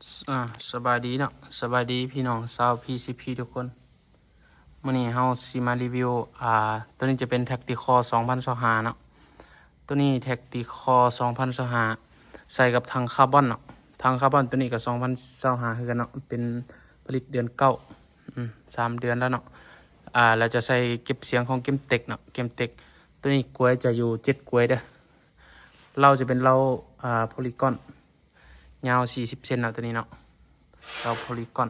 ອາ ສະບາຍດີເນາະ ສະບາຍດີພີ່ນ້ອງຊາວ ພີຊີພີ ທຸກຄົນ. ມື້ນີ້ເຮົາຊິມາຣີວິວ ອາ ໂຕນີ້ຈະເປັນ Tactical ສອງພັນຊາວຫ້າເນາະ. ໂຕນີ້ Tactical ສອງພັນຊາວຫ້າ ໃສ່ກັບຖັງຄາບອນເນາະ. ຖັງຄາບອນໂຕນີ້ກໍ ສອງພັນຊາວຫ້າ ຄືກັນເນາະ ເປັນຜະລິດເດືອນເກົ້າ ອືມ ສາມເດືອນແລ້ວເນາະ. ອາ ແລ້ວຈະໃສ່ເກັບສຽງຂອງ Gemtech ເນາະ Gemtech. ໂຕນີ້ກວຍຈະຢູ່ເຈັດກວຍເດີ້. ເລົາຈະເປັນເລົາ ອາ Polygon ຍາວສີ່ສິບເຊັນເນາະ ໂຕນີ້ເນາະ ເລົາ Polygon.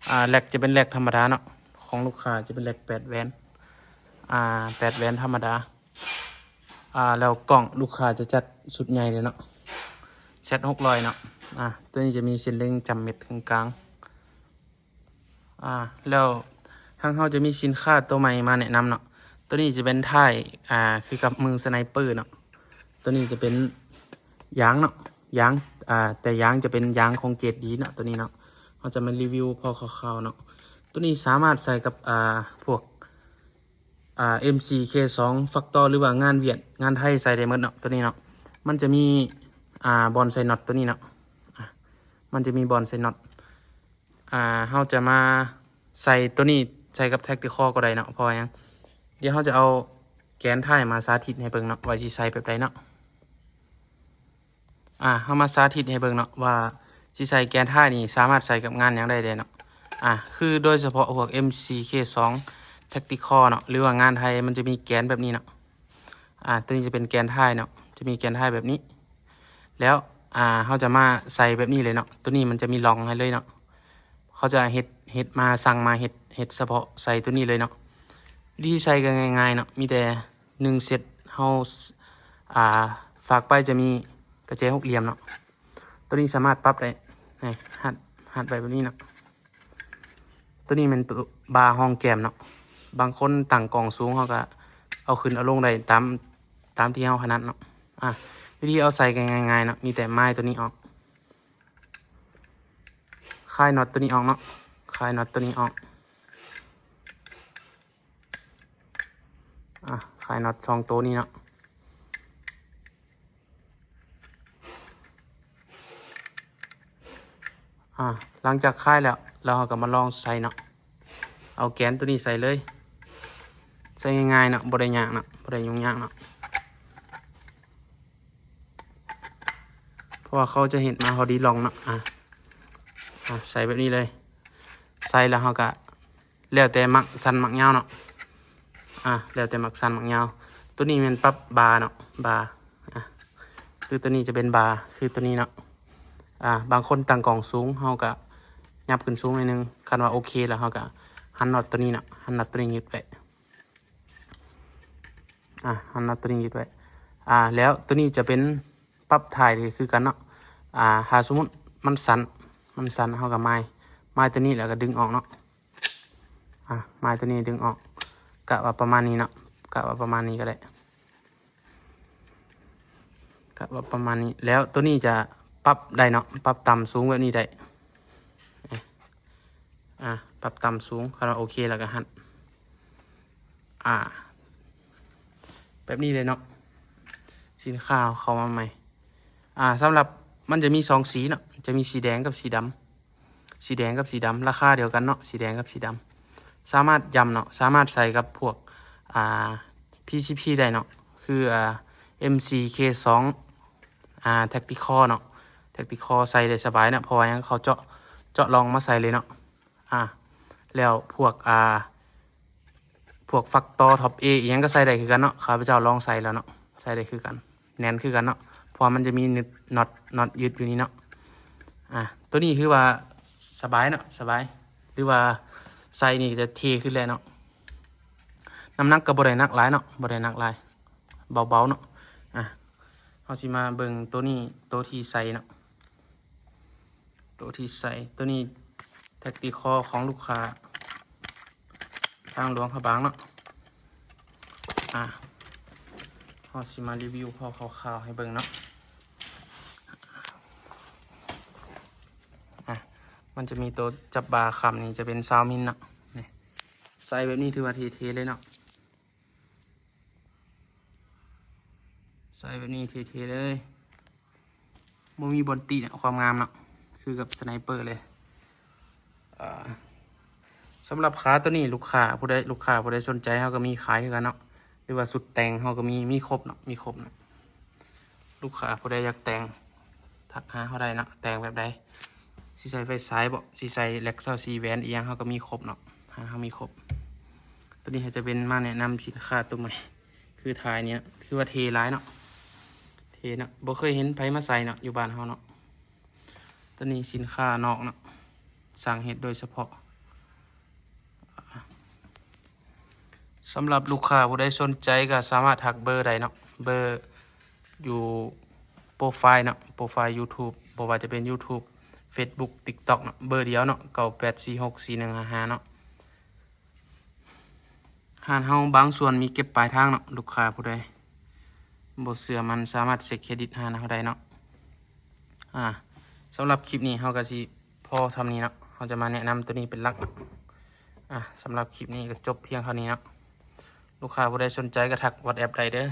ອາ ແລັກຈະເປັນແລັກທຳມະດາເນາະ ຂອງລູກຄ້າຈະເປັນແລັກແປດແຫວນ ອາ ແປດແຫວນທຳມະດາ. ອາ ແລ້ວກ້ອງລູກຄ້າຈະຈັດຊຸດໃຫຍ່ເລີຍເນາະ Z ຫົກຮ້ອຍເນາະ. ອາ ໂຕນີ້ຈະມີເສັ້ນເລັງຈ້ຳເມັດເຄິ່ງກາງ. ອາ ແລ້ວທາງເຮົາຈະມີສິນຄ້າໂຕໃໝ່ມາແນະນຳເນາະ. ໂຕນີ້ຈະເປັນທ້າຍ ອາ ຄືກັບມືສະໄນເປີເນາະ. ໂຕນີ້ຈະເປັນຢາງເນາະ ຢາງ ອາ ແຕ່ຢາງຈະເປັນຢາງຂອງເກຣດດີເນາະ ໂຕນີ້ເນາະ. ເຮົາຈະມາຣີວິວພໍຄ່າວໆເນາະ. ໂຕນີ້ສາມາດໃສ່ກັບ ອາ ພວກ ອາ M C K ສອງ Factor ຫຼືວ່າງານຫວຽດງານໄທໃສ່ໄດ້ໝົດເນາະ ໂຕນີ້ເນາະ. ມັນຈະມີ ອາ ບ່ອນໃສ່ນັອດໂຕນີ້ເນາະ ອາ ມັນຈະມີບ່ອນໃສ່ນັອດ. ອາ ເຮົາຈະມາໃສ່ໂຕນີ້ໃສ່ກັບ Tactical ກໍໄດ້ເນາະ ເພາະວ່າຫຍັງ? ດຽວເຮົາຈະເອົາແກນທ້າຍມາສາທິດໃຫ້ເບິ່ງເນາະ ວ່າຊິໃສ່ແບບໃດເນາະ. ອາ ເຮົາມາສາທິດໃຫ້ເບິ່ງເນາະ ວ່າຊິໃສ່ແກນທ້າຍນີ້ສາມາດໃສ່ກັບງານຫຍັງໄດ້ແດ່ເນາະ. ອາ ຄືໂດຍສະເພາະພວກ M C K ສອງ Tactical ເນາະ ຫຼືວ່າງານໄທ ມັນຈະມີແກນແບບນີ້ເນາະ. ອາ ໂຕນີ້ຈະເປັນແກນທ້າຍເນາະ ຈະມີແກນທ້າຍແບບນີ້. ແລ້ວ ອາ ເຮົາຈະມາໃສ່ແບບນີ້ເລີຍເນາະ. ໂຕນີ້ມັນຈະມີຮ່ອງໃຫ້ເລີຍເນາະ. ເຂົາຈະເຮັດ ເຮັດມາ ສັ່ງມາເຮັດ ເຮັດສະເພາະໃສ່ໂຕນີ້ເລີຍເນາະ. ວິທີໃສ່ກໍງ່າຍໆເນາະ ມີແຕ່ໜຶ່ງເຊັດ ເຮົາ ອາ ຝາກໄປຈະມີກະແຈຫົກຫຼ່ຽມເນາະ. ໂຕນີ້ສາມາດປັບໄດ້ ນີ້ ຮັດ ຮັດໄວ້ແບບນີ້ເນາະ. ໂຕນີ້ແມ່ນໂຕບາຮອງແກ້ມເນາະ. ບາງຄົນຕັ້ງກ້ອງສູງ ເຮົາກໍເອົາຂຶ້ນເອົາລົງໄດ້ຕາມ ຕາມທີ່ເຮົາຖະໜັດເນາະ. ອາ ວິທີເອົາໃສ່ກໍງ່າຍໆເນາະ ມີແຕ່ໝາຍໂຕນີ້ອອກ ຄາຍນັອດໂຕນີ້ອອກເນາະ ຄາຍນັອດໂຕນີ້ອອກ. ອາ ຄາຍນັອດສອງໂຕນີ້ເນາະ. ອາ ຫຼັງຈາກຄາຍແລ້ວ ແລ້ວເຮົາກໍມາລອງໃສ່ເນາະ. ເອົາແກນໂຕນີ້ໃສ່ເລີຍ ໃສ່ງ່າຍໆເນາະ ບໍ່ໄດ້ຍາກເນາະ ບໍ່ໄດ້ຫຍຸ້ງຍາກເນາະ. ເພາະວ່າເຂົາຈະເຮັດມາພໍດີຮ່ອງເນາະ. ອາ ອາ ໃສ່ແບບນີ້ເລີຍ. ໃສ່ແລ້ວເຮົາກໍ ແລ້ວແຕ່ມັກສັ້ນມັກຍາວເນາະ. ອາ ແລ້ວແຕ່ມັກສັ້ນມັກຍາວ. ໂຕນີ້ແມ່ນປັບບາເນາະ ບາ. ອາ ຄືໂຕນີ້ຈະເປັນບາ ຄືໂຕນີ້ເນາະ. ອາ ບາງຄົນຕັ້ງກ້ອງສູງ ເຮົາກະຫຍັບຂຶ້ນສູງໜ້ອຍໜຶ່ງ. ຄັນວ່າໂອເຄແລ້ວ ເຮົາກະຫັນນັອດໂຕນີ້ເນາະ ຫັນນັອດໂຕນີ້ຍຶດໄວ້. ອາ ຫັນນັອດໂຕນີ້ຍຶດໄວ້. ອາ ແລ້ວໂຕນີ້ຈະເປັນປັບທ້າຍ ຄືກັນເນາະ. ອາ ຖ້າສົມມຸດມັນສັ້ນ ມັນສັ້ນ ເຮົາກະໝາຍ ໝາຍໂຕນີ້ແລ້ວກະດຶງອອກເນາະ. ອາ ໝາຍໂຕນີ້ດຶງອອກ ກະວ່າປະມານນີ້ເນາະ ກະວ່າປະມານນີ້ກໍໄດ້ ກະວ່າປະມານນີ້. ແລ້ວໂຕນີ້ຈະປັບໄດ້ເນາະ ປັບຕ່ຳສູງແບບນີ້ໄດ້. ອາ ປັບຕ່ຳສູງ ຄັນວ່າໂອເຄແລ້ວກໍຫັນ ອາ ແບບນີ້ເລີຍເນາະ. ສິນຄ້າເຂົ້າມາໃໝ່. ອາ ສຳລັບ ມັນຈະມີສອງສີເນາະ ຈະມີສີແດງກັບສີດຳ. ສີແດງກັບສີດຳ ລາຄາດຽວກັນເນາະ ສີແດງກັບສີດຳ. ສາມາດຢ້ຳເນາະ ສາມາດໃສ່ກັບພວກ ອາ ພີຊີພີໄດ້ເນາະ ຄື ອາ ເອັມຊີເຄສອງ ອາ ແທັກຕິຄໍເນາະ ແທັກຕິຄໍໃສ່ໄດ້ສະບາຍເນາະ ເພາະວ່າຫຍັງ ເຂົາເຈາະ ເຈາະຮ່ອງມາໃສ່ເລີຍເນາະ. ອາ ແລ້ວພວກ ອາ ພວກຟັກຕໍ່ ທັອບເອ ອີ່ຫຍັງກໍໃສ່ໄດ້ຄືກັນເນາະ ຂ້າພະເຈົ້າລອງໃສ່ແລ້ວເນາະ ໃສ່ໄດ້ຄືກັນ ແໜ້ນຄືກັນເນາະ ເພາະວ່າມັນຈະມີໜຶດ ນັອດ ນັອດຍຶດຢູ່ນີ້ເນາະ. ອາ ໂຕນີ້ຄືວ່າສະບາຍເນາະ ສະບາຍ ຫຼືວ່າໃສ່ນີ້ຈະເທ່ຂຶ້ນແຫຼະເນາະ. ນ້ຳໜັກກໍບໍ່ໄດ້ໜັກຫຼາຍເນາະ ບໍ່ໄດ້ໜັກຫຼາຍ ເບົາໆເນາະ. ອາ ເຮົາຊິມາເບິ່ງໂຕນີ້ ໂຕທີ່ໃສ່ເນາະ ໂຕທີ່ໃສ່ ໂຕນີ້ແທັກຕິຄໍຂອງລູກຄ້າທາງຫຼວງພະບາງເນາະ. ອາ ເຮົາຊິມາຣີວິວພໍຄ່າວໆໃຫ້ເບິ່ງເນາະ. ອາ ມັນຈະມີໂຕຈັບບາຄ້ຳນີ້ຈະເປັນຊາວມິນເນາະ ນີ້ ໃສ່ແບບນີ້ຖືວ່າເທ່ໆເລີຍເນາະ. ໃສ່ແບບນີ້ເທ່ໆເລີຍ ບໍ່ມີບ່ອນຕິເນາະ ຄວາມງາມເນາະ ຄື ຄືກັບສະໄນເປີເລີຍ. ເອີ ສຳລັບຂາໂຕນີ້ ລູກຄ້າຜູ້ໃດ ລູກຄ້າຜູ້ໃດສົນໃຈ ເຮົາກໍມີຂາຍຄືກັນເນາະ ຫຼືວ່າຊຸດແຕ່ງ ເຮົາກໍມີ ມີຄົບເນາະ ມີຄົບເນາະ. ລູກຄ້າຜູ້ໃດຢາກແຕ່ງ ທັກຫາເຮົາໄດ້ເນາະ ແຕ່ງແບບໃດ ຊິໃສ່ໄຟສາຍບໍ ຊິໃສ່ແລັກຊາວສີ່ແຫວນອີ່ຫຍັງ ເຮົາກໍມີຄົບເນາະ ຮ້ານເຮົາມີຄົບ. ໂຕນີ້ເຮົາຈະເປັນມາແນະນຳສິນຄ້າໂຕໃໝ່ ຄືຖ່າຍນີ້ນະ ຄືວ່າເທ່ຫຼາຍເນາະ ເທ່ເນາະ ບໍ່ເຄີຍເຫັນໃຜມາໃສ່ເນາະ ຢູ່ບ້ານເຮົາເນາະ. ໂຕນີ້ສິນຄ້ານອກເນາະ ສັ່ງເຮັດໂດຍສະເພາະ. ສຳລັບລູກຄ້າຜູ້ໃດສົນໃຈກໍສາມາດທັກເບີໄດ້ເນາະ ເບີຢູ່ໂປຣໄຟເນາະ ໂປຣໄຟຢູທູບ ບໍ່ວ່າຈະເປັນຢູທູບ ເຟສບຸກ ຕິກຕັອກເນາະ ເບີດຽວເນາະ ເກົ້າແປດສີ່ຫົກສີ່ໜຶ່ງຫ້າຫ້າເນາະ. ຮ້ານເຮົາບາງສ່ວນມີເກັບປາຍທາງເນາະ ລູກຄ້າຜູ້ໃດບໍ່ເຊື່ອໝັ້ນ ສາມາດເຊັກເຄຣດິດຮ້ານເຮົາໄດ້ເນາະ. ອາ ສຳລັບຄລິບນີ້ເຮົາກໍຊິພໍສ່ຳນີ້ເນາະ ເຮົາຈະມາແນະນຳໂຕນີ້ເປັນຫຼັກເນາະ. ອາ ສຳລັບຄລິບນີ້ກໍຈົບພຽງເທົ່ານີ້ເນາະ ລູກຄ້າຜູ້ໃດສົນໃຈກໍທັກວັອດແອັບໄດ້ເດີ.